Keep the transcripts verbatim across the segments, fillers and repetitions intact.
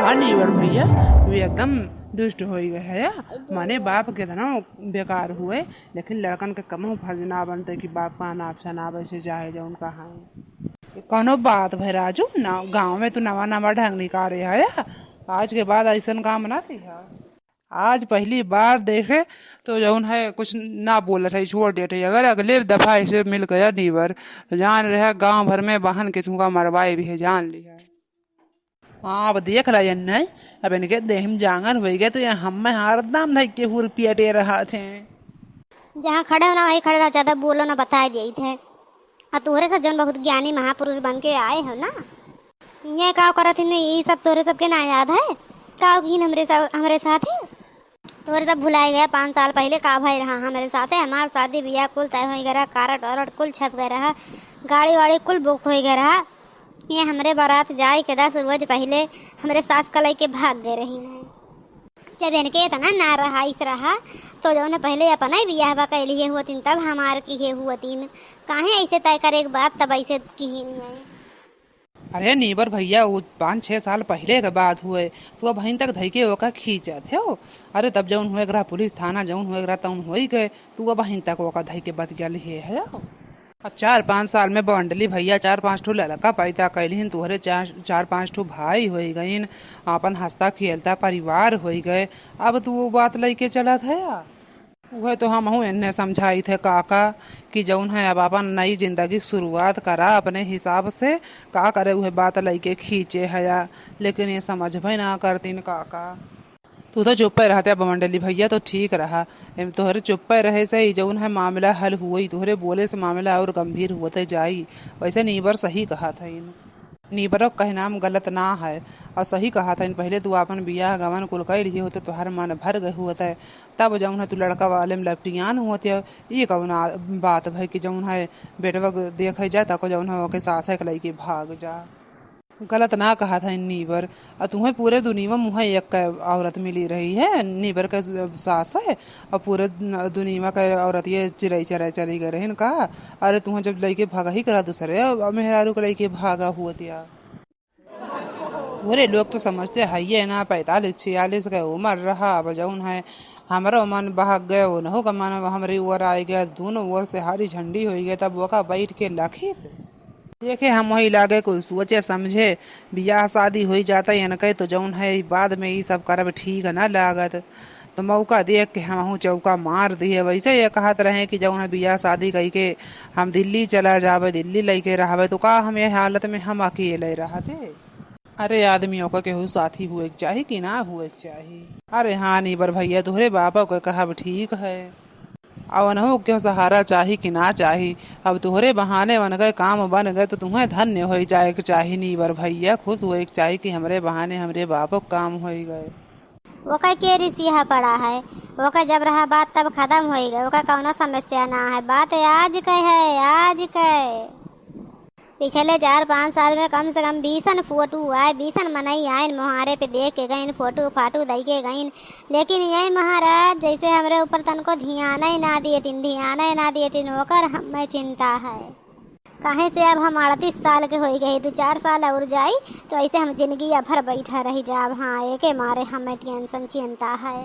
हाँ नीवर भैया, वे एकदम दुष्ट होइ गए है। माने बाप केतना बेकार हुए, लेकिन लड़कन के कमहू फर्ज ना बनते कि बाप का अनाप शनाप ऐसे जाए जौन कहाँ है। कौनो बात भाई राजू, ना गाँव में तू नवा नवा ढंग निकाले है, आज के बाद ऐसन काम ना किया। आज पहली बार देखे तो जौन है कुछ ना बोलत है, छोड़ देत है। अगर अगले दफा ऐसे मिल गया नीवर तो जान रहा गाँव भर में बहन के तुमका मरवाए भी है, जान लिया। हाँ, अब देख ला एन्ने, अब इनके देह में जांगर होइ गए तो ये हमें हरदम धइ के हुरपियटे रहत हैं। जहाँ खड़े हो ना वहीं खड़े रहो, ज्यादा बोलो ना, बताए दिए थे। आ तोहरे सब जौन बहुत ज्ञानी महापुरुष बन के आए हो ना, ये का करत ही नहीं, ये सब तोहरे सबके ना याद है? का किहिन हमरे सा-, हमरे साथ है? तोहरे सब भुलाए गया पाँच साल पहले का भय रहा हमरे साथ है? हमार शादी ब्याह कुल तय हो गया रहा, कारड वारड कुल छप गया रहा, गाड़ी वाड़ी कुल बुक हो गया रहा। ये हमरे बारात जाए के दस रोज पहले हमरे सास का लेके भाग गए रही हैं। जब इनके इतना ना रहाइस रहा तो जौन पहले अपना ही बियाह बा कैलिए हुआ तीन तब हमार किए हुआ तीन। काहे ऐसे तय करे के बात तब ऐसे किहिन है? अरे नीबर भैया, वो पाँच छः साल पहले के बात हुए, तू अबहिन तक धइके ओका खींचत हो। अरे तब जौन हुए एकरा पुलिस थाना जौन हुए एकरा तौन होई गए, तू अबहिन तक ओका धइके बतिया लिहे है। अब चार पाँच साल में बंडली भैया चार पाँच ठो लड़का पैदा कैलिन, तोहरे चार, चार पाँच ठो भाई होई गइन, आपन हंसता खेलता परिवार होई गए। अब तू वो बात लेके चलत है। उहे तो हमहू एन्ने समझाइत है काका कि जौन है अब अपन नई जिंदगी की शुरुआत करा अपने हिसाब से। का करे उहे बात लइके खींचे हया, लेकिन ये समझबे ना करतीन काका। तू तो चुप्पे रहते अब मंडली भैया तो ठीक रहा। एम तोहरे चुप्पे रहे से ही जौन है मामला हल हुई, तोहरे बोले से मामला और गंभीर होते जाई। वैसे नीबर सही कहा था इन। नीबरो कहनाम गलत ना है और सही कहा था इन। पहले तू आपन बियाह गवन कुल कर लिए होते, तोहर मन भर गए होते, तब जौन है तू लड़का वाले में लपटियान होते। ये कौन आ-, बात भाई कि जौन है बेटवा के देखे जा तको जौन है ओके सास है के लइके भाग जा। गलत ना कहा था इन नीबर। और तुम्हें पूरे दुनिया में मुँह एक कै औरत मिली रही है, नीबर के सास है, और पूरे दुनिया के औरत ये चिरई चराई चली गए रही का। अरे तुम्हें जब लइके भागा ही करा दूसरे अब मेहरारू के लइके भागा हुआ तिया। पूरे लोग तो समझते है ये ना पैंतालीस छियालीस के उम्र रहा, अब जौन है हमरो मन बहक गए, उनहु का मन हमरी ओर आए गए, दोनों ओर से हरी झंडी होई गए, तब ओका बैठ के लखित। देखे हम वही लागे कुछ सोचे समझे, बियाह शादी होई जाता इनके तो जौन है बाद में ई सब करब ठीक ना लागत। तो मौका देख के हमहू चौका मार दिए। वैसे ये कहत रहे कि जौन है बियाह शादी कई के हम दिल्ली चला जाबे, दिल्ली लइके रहबे, तो का हम ये हालत में हम अकेले रहते? अरे आदमियों का केहू साथी हुए के चाही कि ना हुए के चाही? अरे हाँ नीबर भैया, तोहरे बापा के कहब ठीक है। अब उनहु के सहारा चाही कि ना चाही? अब तोहरे बहाने उनके काम बन गए तो तुम्हें धन्य होई जाए के चाही नीबर भैया, खुश होए के चाही कि हमरे बहाने हमरे बापो के काम होई गए। ओकर के रिसिया पड़ा है, ओकर जब रहा बात तब खत्म होई गए, ओकर कौनो समस्या ना है। बात आज के है, आज के। पिछले चार पाँच साल में कम से कम बीसन फोटो आए, बीसन मनई आइन मोहारे पे देख के गइन, फोटो फाटो दई के गइन, लेकिन ये महाराज जैसे हमरे ऊपर तनको ध्यान ही ना दिए तीन, ध्यान ही ना दिए तीन, ओकर हमें चिंता है। काहे से अब हम अड़तीस साल के होई गए, दो चार साल और जाई तो ऐसे हम जिंदगी भर बैठा रह जाब। हाँ, एके मारे हमें टेंशन चिंता है।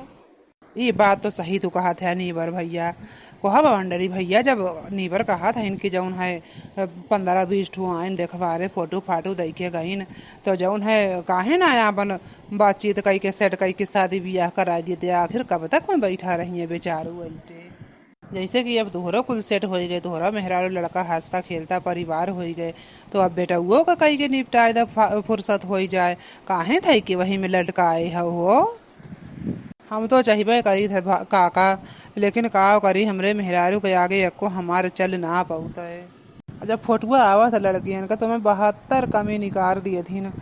ई बात तो सही तू कहत है नीबर भैया। कोहा बाउंडरी भैया, जब नीबर कहत हइन कि जौन है पन्द्रह बीस ठो आइन देखवारे, फोटो फाटो दइके गइन, तो जौन है काहे ना आपन बातचीत कइके सेट कइके शादी बियाह करा देते? आखिर कब तक में बैठा रहिए बेचारू ऐसे? जैसे कि अब तोहरो कुल सेट होई गए, तोहरा मेहरारू लड़का हंसता खेलता परिवार होई गए, तो अब बेटउओ का कई के निपटाए दा, फा-, फुर्सत होई जाए, काहे धई के वही में लटकाए हौ हो? हम तो चाहबे करी थे भा-, काका, लेकिन का करी, हमरे मेहरारू के आगे एको हमार चल ना पाउत है। जब फोटुआ आवत है लड़कियन का, तो मैं बहत्तर कमी निकाल दिए थी न,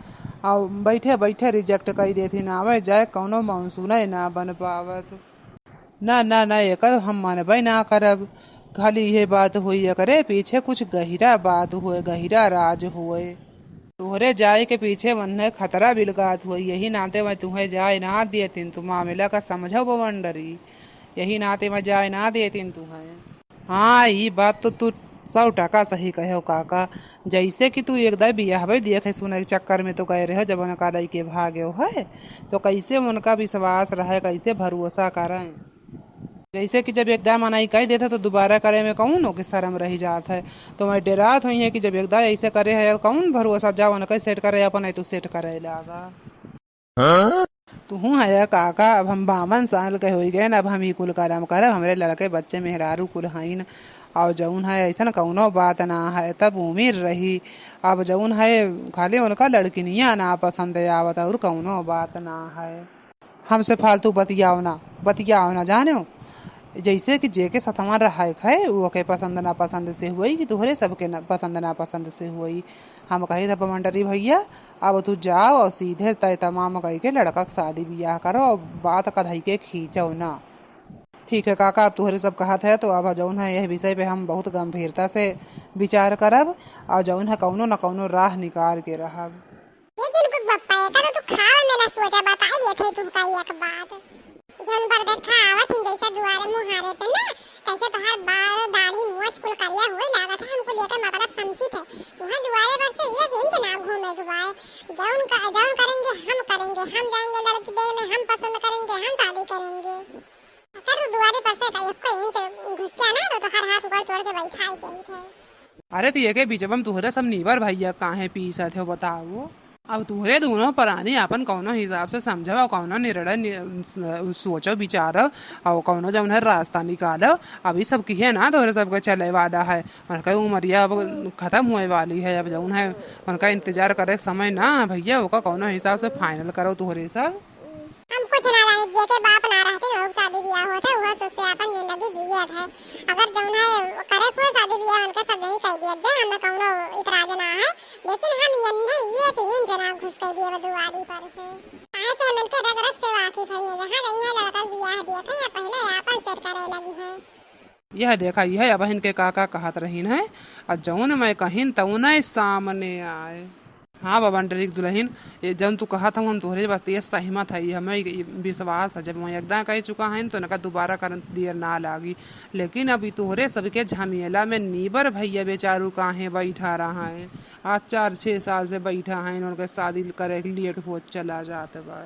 और बैठे बैठे रिजेक्ट कर देती न, आवे जाए कौनो मानसून ना बन पावत। ना, ना, ना, एकर हम मानबे ना करब। खाली इहे बात होई, एकरे पीछे कुछ गहिरा बात होए, गहिरा राज होए। तोहरे जाए के पीछे वन्ने खतरा बिलगात होई, यही नाते मैं तुहें जाए ना देतिन, तू मामला का समझो बवंडरी, यही नाते मैं जाए ना देतिन तुहें। हाँ, ई बात तो तू सौ टका सही कहे हो काका। जैसे कि तू एक दाई बियाहवे देखे सुने के चक्कर में तो गए रहे हो, जब उनका लइके भागे हो है, तो कैसे उनका विश्वास रहे, कैसे भरोसा करें? जैसे कि जब एक दाई मनाई कह देता तो दोबारा करे में कौन ओके शर्म रह जात है। तो मैं डेरात हुई है कि जब एक दाई ऐसे करे है, कौन भरोसा, जा उनका सेट करे, अपन है तो सेट करे लागा। तुहूँ है काका, अब हम बावन साल के होई गए न, अब हम ही कुल करम करब, हमरे लड़के बच्चे मेहरारू कुल हईन, और जौन है ऐसन कौनो बात ना है, तब उम्र रही। अब जौन है खाली उनका लड़किनिया ना पसंद आवत, और कौनो बात ना है। हमसे फालतू बतियाओ ना, बतियाओ ना, जाने हो? जैसे कि जेके सथवा रहे है, ओके पसंद ना पसंद से हुई कि तोहरे सबके ना पसंद ना पसंद से हुई। हम कही था बवंडरी भैया, अब तू जाओ और सीधे तय तमाम कह के लड़का के शादी बियाह करो और बात कधई के खींचो ना। ठीक है काका, अब तोहरे सब कहत है तो अब जौन है यह विषय पे हम बहुत गंभीरता से विचार करब और जौन है कौनो न कौनो राह निकाल के रहब। ये जिनको बप्पा है, का तो तू खावे में ना सोचा, बताई दिया थे तुमका एक बात। जौन पर देखा आवत हिन जैसे दुआरे मुहारे पे ना, कैसे तोहार बाल, दाढ़ी, मोछ कुल करिया होए लागत है, हमको लेकर मतलब समझी थे। तुहे दुआरे पर से एक इंच ना घूमे के बाय। जौन का, जौन करेंगे हम करेंगे, हम जाएंगे लड़की देखने, हम पसंद करेंगे, हम शादी करेंगे। अगर तू दुआरे पर से का एक इंच घुस गया ना तो तोहार हाथ ऊपर तोड़ के बैठाई देई थे। अरे तो ये के बीचवा में तुहरे सब नीबर भैया काहे पीसत हो बताओ? अब तुहरे दोनों परानी आपन कौनो हिसाब से समझो और कौनो निर्णय नि-, सोचो विचारो और कौनो जौन है रास्ता निकालो। अभी सब किहे ना तोहरे सबके चले वाला है, उनका उमरिया अब खत्म होए वाली है। अब जौन है उनका इंतजार करे के समय ना है भैया, ओका कौनो हिसाब से फाइनल करो तुहरे सब। हम कुछ ना जाने, जेके बाप ना रहते वहू शादी बियाह होत है, वह सुख से अपन जिंदगी जियत है। अगर जौन है करे कोई शादी बियाह उनके सब यही कह दिया, जे हमें कौनो इतराज ना है, लेकिन हम यन्ने ये तीन जना घुस कर दिए दुआरी पर से। काहे से हम इनके रग रग से वाकिफ है, जहाँ जइहे लड़का बियाह दिया था या पहले आपन सेट करे लगी है। यह देखा, यह अबहिन के काका कहत रहीन है, और जौन मैं कहिन तौने सामने आए। हाँ बवंडरी के दुलहिन, ये जौन तू कहत हूँ हम तोहरे बस ये सहमत है, ये हमें ये विश्वास है। जब मैं एकदम कह चुका है तो इनका दोबारा करन देर ना लागी। लेकिन अब ई तोहरे सबके झमेला में नीबर भैया बेचारू काहे बैठा रहा है, आज चार छः साल से बैठा है, उनके शादी करे के लेट होत चला जात बा।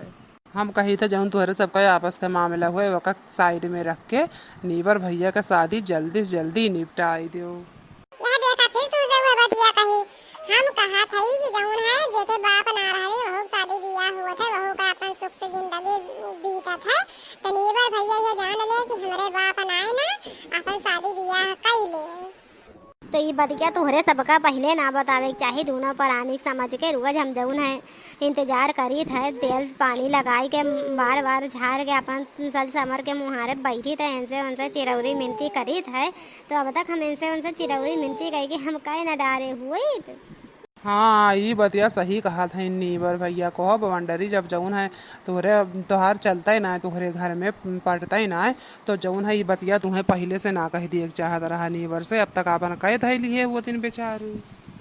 हम कही थे जौन तोहरे सबका आपस के मामला हुए ओका साइड में रख के नीबर भैया के शादी जल्दी से जल्दी निपटाई दो। यह देखा फिर तू से वह बतिया कही। हम कहा थई कि जौन है जेके बाप ना रहे वहू शादी बियाह हुआ थे, वहू का अपन सुख से जिंदगी बीतत है। तो नीबर भैया ये जान ले कि हमरे बाप ना आए ना, अपन शादी बियाह कई ले। तो ई बतिया तोहरे सबका पहिले ना बतावे के चाही। दोनों परानी के समझ के रोज हम जौन है इंतजार करीत है, तेल पानी लगाई के बार बार झार के अपन सल समर के मुहारे बैठीत है, इनसे उनसे चिरौरी मिनती करीत है। तो अब तक हम इनसे उनसे चिरौरी मिनती कई के हम काहे ना डारे हुई। हाँ, ई बतिया सही कहत है नीबर भैया। कहो बवंडरी, जब जौन है तोहरे, तोहार चलता ही ना है, तोहरे घर में पटता ही ना है, तो जौन है ई बतिया तुहें पहिले से ना कह दिए के चाहत रहा नीबर से, अब तक आपन कह धै लिए हुआ तीन बेचारू।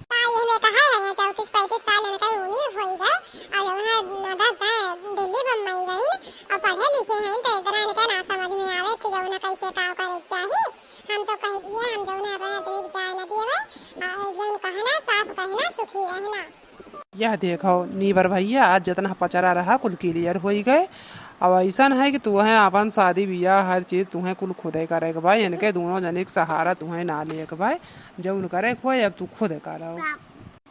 का ये में कहा है, चौंतीस पैंतीस साल इनका उम्र होई गए, और जौन है नौ दस गए दिल्ली बम्बई गई, और पढ़े लिखे हैं, तो इतना इनका ना समझ में आवे कि जौन है कैसे का करे के चाही। हम तो कह दिए, हम जौन है अपने आदमी के जाए ना दिए, और जौन कहना, साफ कहना, सुखी रहना। यह देखो नीबर भैया, आज जितना पचरा रहा कुल क्लियर होई गए। अब ऐसन है कि तुहें अपन शादी बियाह हर चीज तुहें कुल खुदे करे के बा, इनके दोनों जने के सहारा तुहें ना लिए के बा, जौन करे के होए अब तू खुद करो।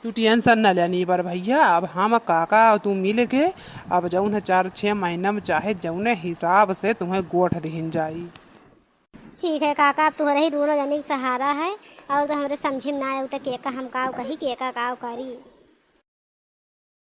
तू टेंशन न ले नीबर भैया, अब हम काका और तू मिल के अब जौन है चार छः महीना में चाहे जौने हिसाब से तुहें गोठ दिहन जाई। ठीक है काका, अब तोहरे ही दोनों जने के सहारा है, और तो हमरे समझी में ना आवे तो केका हम काव कही, केका काव करी।